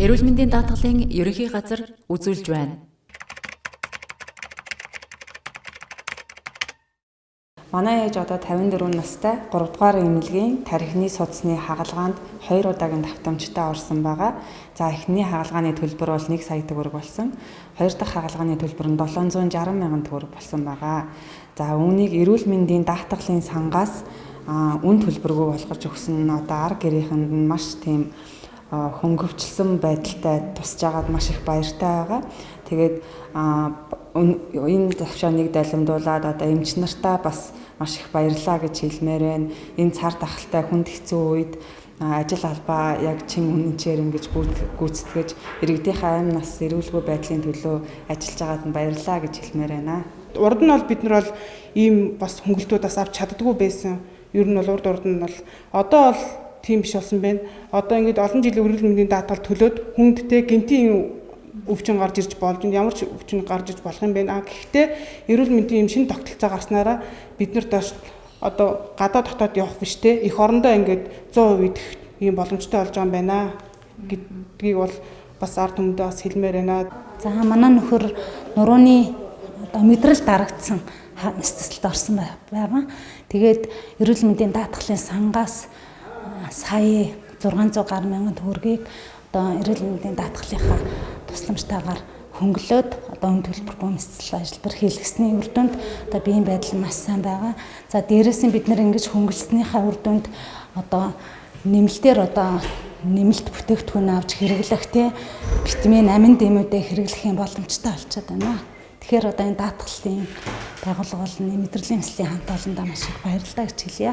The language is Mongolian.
Эрүүл мэндийн даатгалын ерөнхий газар үзүүлж байна. Манай ээж одоо 54 настай 3 дугаар эмнэлгийн тархины судасны хагалгаанд 2 удаагийн давтамжтай орсон байгаа. За эхний хагалгааны төлбөр бол 1 сая төгрөг болсон. Хоёр дахь хагалгааны төлбөр нь 760 мянган төгрөг болсон байгаа. За үүнийг эрүүл мэндийн даатгалын сангаас үн төлбөргүй болгож өгсөн нь одоо ар гэрийнхэнд нь маш тийм хөнгөвчлсөн байдалтай тусч байгаад маш их баяртай байгаа. Тэгээд энэ завшааныг далимдуулаад одоо эмч нартаа бас маш их баярлалаа гэж хэлмээр байна. Энэ цар тахалтай хүнд хэцүү үед ажил албаа яг чин үнэнчээр ингэж гүйцэтгэж иргэдийнхээ амь нас эрүүлгүй байдлын төлөө ажиллаж байгаад нь баярлалаа гэж хэлмээр байна. Урд нь бол бид нар бол ийм бас хөнгөлтүүд бас авч чаддаггүй байсан. Ер нь бол урд нь бол одоо бол тийм биш болсон байна. Одоо ингэж олон жилийн эрүүл мэндийн даатгал төлөөд хүндтэй гэнтийн өвчин гарч ирж болж, ямар ч өвчин гарч ирж болох юм байна. А гэхдээ эрүүл мэндийн юм шинэ тогтолцоо гарснараа бид нарт одоо гадаа дотоод явах биш те эх орондоо ингээд 100% идэх ийм боломжтой болж байгаа юм байна гэдгийг бол бас ард түмэндээ бас хэлмээр байна. За манай нөхөр нурууны одоо мэдрэл дарагдсан нэстэсэлд орсон байгаа. Тэгээд эрүүл мэндийн даатгалын сангаас сая 600 гаруй мянган төгрөгийг одоо эрүүл мэндийн даатгалынхаа тусламжтайгаар хөнгөлөөд одоо өн төлбөргүй мэсэл ажиллабар хийлгэсний үр дүнд одоо биеийн байдал маш сайн байгаа. За дээрээс нь бид нэр ингэж хөнгөлснийхаа үр дүнд одоо нэмэлтээр одоо нэмэлт бүтээгдэхүүн авч хэрэглэх те витамин, амин дэмүүдээ хэрэглэх юм боломжтой болчиход байна. Тэгэхээр одоо энэ даатгалын байгууллага бол мэдрэлийн мэслийн хамт олондоо маш их баярлалаа гэж хэлье.